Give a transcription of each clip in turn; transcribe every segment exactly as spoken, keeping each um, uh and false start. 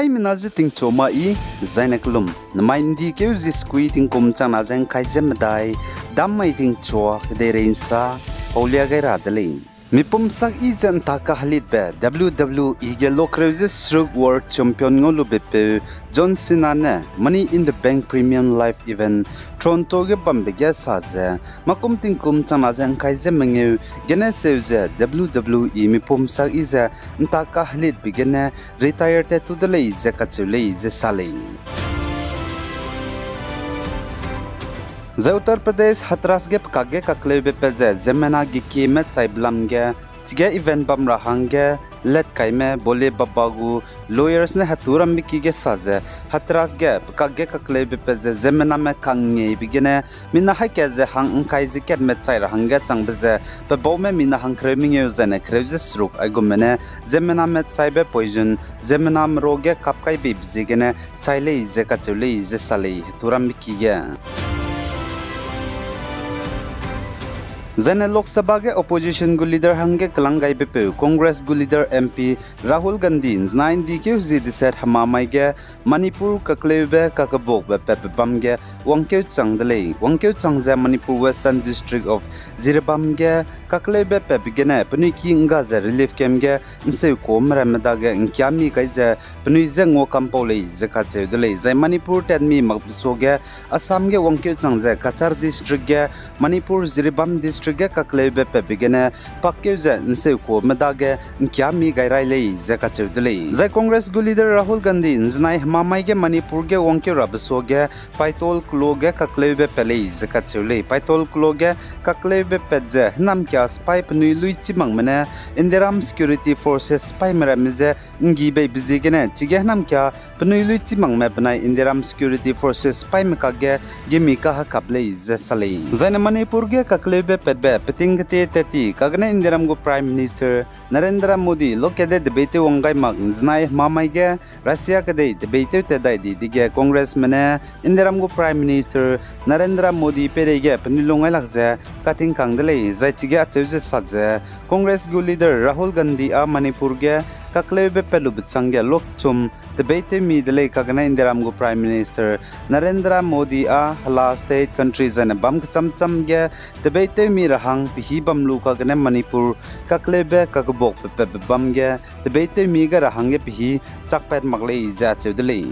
Aimena ze tingchu ma i, zaine kelum, namai ndi keu zi sekui tingkum changna ze ngkai ze medai, dam mai tingchua kedeirei nsa, paulia gai ra de lei. Mipum sak i ze nta kahelitbe W W E ge lokreu ze seruk World Champion ngau lubepeu John Cena ne Money in the Bank Premium Live Event Toronto ge bambe ge sa ze, makum tingkum changna ze ngkai ze mengeu gene seu ze W W E mipum sak i ze nta kahelitbe gene retire tat tu de lei ze kacheu lei ze sa lei. Zai Uttar Pradesh Hathras ge pekak ge kakleube pat ze ziemmena gekieme chaibe lam ge, chige event bam ra hangge, let kaime Bhole Baba gu lawyers ne hetu rambe ki ge sa ze, Hathras ge pekak ge kakleube pat ze ziemmename kangngeibe gene, mina haika ze hang ngkai ze katme chai ra hangge changbe ze, pebaume mina hangkereu mengeu zaine kereu ze seruk aigumme ne, ziemmename chaibe poison, ziemmename ro ge kap kai beibe ziegene, chai lei ze kacheu lei ze sa lei hetu rambe ki ge. Zaine Lok Sabha ge opposition gu leader hangge kelang gaibepeu Congress gu leader M P Rahul Gandhi nzenai ndi keu zi deset hema mai ge Manipur kakleube kakebuakbe patbe bam ge wangkeu chang de lei. Wangkeu chang ze Manipur Western District of Jiribam ge kakleube patbe gene penui ki ngga ze relief camp ge nseukuame ramme dage ngkiami gai ze penui je ngua kampau lei ze kacheu de lei. Zai Manipur tatmi makbe suage Assam ge wangkeu chang ze Cachar District ge Manipur Jiribam District ge kakleube patbe gene pakkeu ze nseukuame dage ngkiami gai rai lei ze kacheu de lei. Zai Congress gu leader Rahul Gandhi nzenai hema mai ge Manipur ge wangkeu rabe suage Paitol kelo ge kakleube pat lei ze kacheu lei. Paitol kelo ge kakleube pat ze hênamkia sipai penui lui chî makme ne Indiaram Security Forces sipaime ramme je nggi beibe ziegene chige hênamkia penui lui chî makme benai Indiaram Security Forces sipaime kakge gimi kahekap lei ze sa lei. Zaine Manipur ge kakleube patbe peting kete tat ti kagene Indiaram gu Prime Minister Narendra Modi lokede debeitew wang gai mak nzenai hema mai ge Russia kedei debeitew tat dai di dege Congressme ne Indiaram gu Prime Minister Narendra Modi peireige penui lung ailak ze katingkang de lei. Zai chige acheu ze sa ze Congress gu leader Rahul Gandhi â Manipur ge kakleube pat lube changge lokchum tebeitewmi de lei kagene Indiaram gu Prime Minister Narendra Modi â hela state country zaine bam kechâm châm ge tebeitewmi ra hang pehî bam lu kagene Manipur kakleube kakebuakbe patbe bam ge tebeitewmi gai ra hangge pehî chakpat mak lei ze acheu de lei.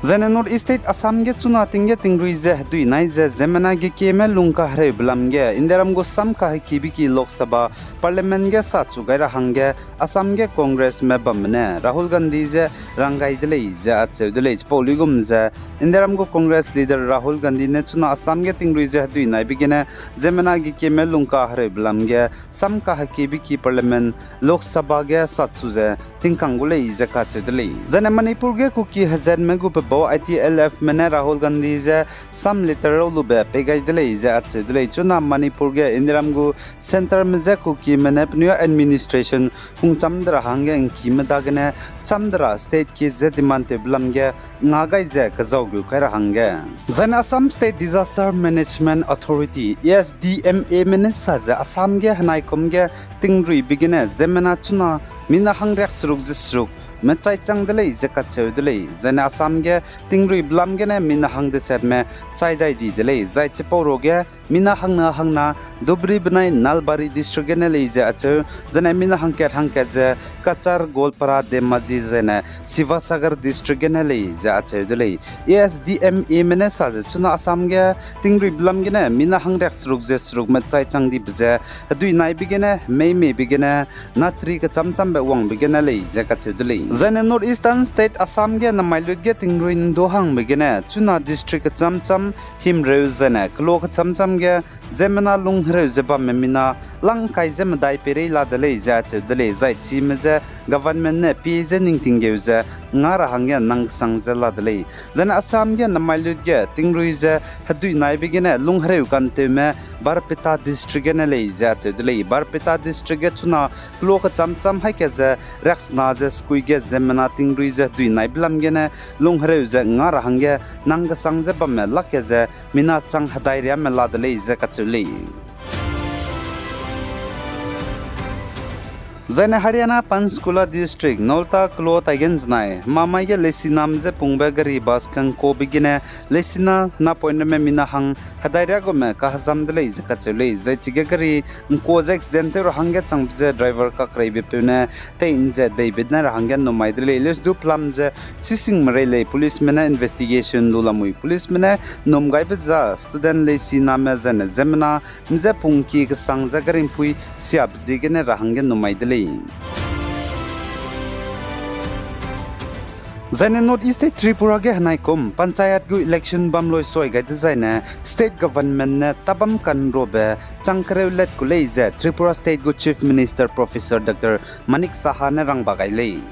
Zaine North East State Assam ge chuna ting ge tingrui ze hedui nai ze ziemmena gekieme lungkahereube lam ge Indiaram gu sam kahekibe ki Lok Sabha Parliament ge sachu gai ra hangge Assam ge Congressme bamme ne Rahul Gandhi je rang gai de lei ze acheu de lei. Chipau luigum ze Indiaram gu Congress leader Rahul Gandhi ne chuna Assam ge tingrui ze hedui naibe gene ziemmena gekieme lungkahereube lam ge sam kahekibe ki Parliament Lok Sabha ge sachu ze tingkang gu lei ze kacheu de lei. Zaine Manipur ge Kuki hezatme gu pebau I T L Fme ne Rahul Gandhi je sam letter rau lube pei gai de lei ze acheu de lei. Chuna Manipur ge Indiaram gu centreme je Kukime ne penui administration hungchâm de ra hangge ngkime dagene châm de ra state ki ze demand tewbe lam ge nga gai ze kezau gu kai ra hangge. Zaine Assam State Disaster Management Authority, A S D M A me ne sa ze Assam ge henaikum ge tingruibe gene ziemmena chuna mina hangriak seruk ze seruk mechai chang de lei ze kacheu de lei. Zaine Assam ge tingruibe lam gene mina hang desetme chai dai di de lei. Zai chipau ruage mina hangna hangna Dhubri benai Nalbari district gene lei ze acheu, zaine mina hangkat hangkat ze Cachar, Goalpara, Dhemaji zaine Sivasagar district gene lei ze acheu de lei. A S D M A me ne sa ze chuna Assam ge tingruibe lam gene mina hangriak seruk ze seruk mechai chang dibe ze hedui naibe gene, meimeibe gene, natri kechâm châmbe wangbe gene lei ze kacheu de lei. Zaine North Eastern State Assam ge namai lut ge tingrui ndu hangbe gene chuna district kechâm châm himreu zaine kelo kechâm châm ge ziemmena lunghereu ze bamme mina lang kai ze medai peirei la de lei ze acheu de lei. Zai chime je government ne pie ze ningting geu ze nga ra hangge nang kesang ze la de lei. Zaine Assam ge namai lut ge tingrui ze hedui naibe gene lunghereu kanteume Barpeta district gene lei ze acheu de lei. Barpeta district ge chuna kelo kechâm châm haika ze riaksena ze sekui ge ziemmena tingrui ze hedui naibe lam gene lunghereu ze nga ra hangge nang kesang ze bamme lak ge ze mina chang hedai riamme la de lei ze kacheu lei. Zaine Haryana Panchkula District, Nolta Klo taigen zenai, hemamai ge leisiname je pungbe gari bus kangkobe gene, leisina napoint ramme mina hang, hedai riagume kahezam de lei ze kacheu lei, zai chige gari ngko ze accident tew ra hangge changbe ze driver kakreibepeu ne, tei nzet beibe ne ra hangge numai de lei, leusdu pelam ze, chisingme rei lei, policeme ne investigation lu lamui, policeme ne num gaibe za, student leisiname zaine, ziemmena, mze pungki kesang ze gari mpui siabe ziegene ra hangge numai de lei. Zaine North East State Tripura ge henaikum, panchayat gu election bam loi soi gai dezaine, state government ne tabam kanrobe chang kereu let ku lei ze Tripura State gu Chief Minister Professor Doctor Manik Saha ne rangba gai lei.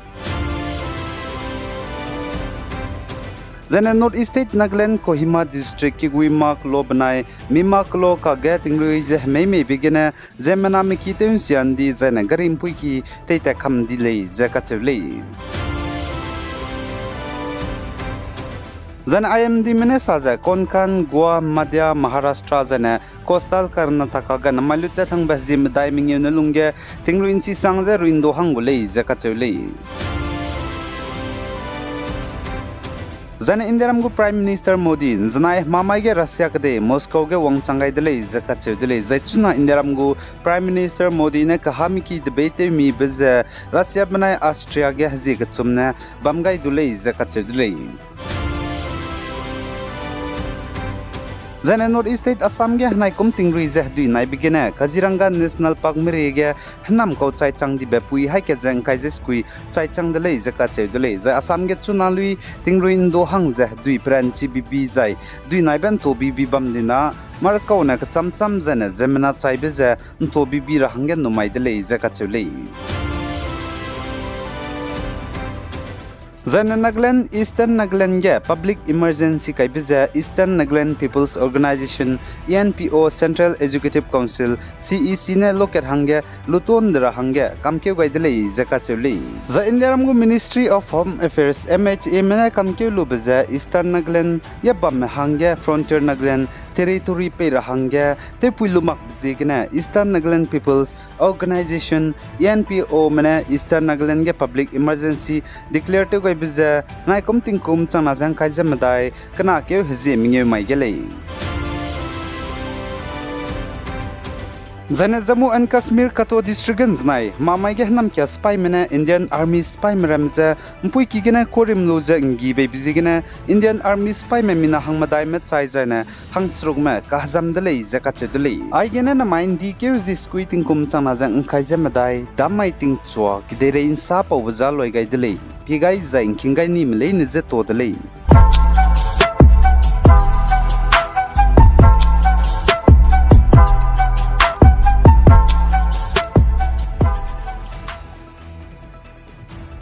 Zaine North East State Nagaland Kohima District Kigwima Klo benai Mima Klo kage tingrui ze hemeimeibe gene ziemmename ki tew nsia ndi zaine gari mpui ki teitat kam di lei ze kacheu lei. Zaine I M Dme ne sa ze Konkan, Goa, Madhya Maharashtra zaine Coastal Karnataka ga namai luttat hangbe hezim medai mengeu ne lungge tingrui nchisang ze ruindo hang gu lei ze kacheu lei. Zaine Indiaram gu Prime Minister Modi nzenai hemamai ge Russia kedei Moscow ge wangchang gai de lei ze kacheu de lei. Zai chuna Indiaram gu Prime Minister Modi ne kahami ki debei tewmibe ze Russia benai Austria ge hezie kechum ne bam gai du lei ze kacheu de lei. Zaine North East State Assam ge henaikum tingrui ze hedui naibe gene Kaziranga National Park merie ge henam kau chaichang dibe pui haî kat ze ngkai ze sekui chaichang de lei ze kacheu de lei. Zai Assam ge chuna lui tingrui ndo hang ze hedui peranchi bibi zai hedui naibe nto bibi bam dina, markaune kecham cham zaine ziemmena chaibe ze nto bibi ra hangge numai de lei ze kacheu lei. Zaine Nagaland, Eastern Nagaland ge public emergency kaibe ze Eastern Nagaland People's Organisation, E N P O, Central Executive Council, C E C ne lokat hangge luton de ra hangge kamkeu gai de lei ze kacheu lei. Zai Indiaram gu Ministry of Home Affairs, M H A me ne kamkeu lube ze Eastern Nagaland ge bamme hangge Frontier Nagaland Territory pei ra hangge tewpui lu makbe ziegene Eastern Nagaland People's Organisation, E N P O me ne Eastern Nagaland ge public emergency declare tew gaibe ze naikum tingkum changna ze ngkai ze medai kena keu hezie mengeu mai ge lei. Zaine Jammu and Kashmir Kathua District ge nzenai hemamai ge henamkia sipaime ne Indian Army sipaime ram ze mpuiki gene kurim lu ze nggi beibe ziegene Indian Army sipaime mina hang medaime chai zaine hangserukme kahezam de lei ze kacheu de lei. Aigene namai ndi keu zie sekui tingkum changna ze ngkai ze medai dam mai tingchua kedeirei nsa paube za loi gai de lei. Pie gai zai ngking gai nime leine ze to de lei.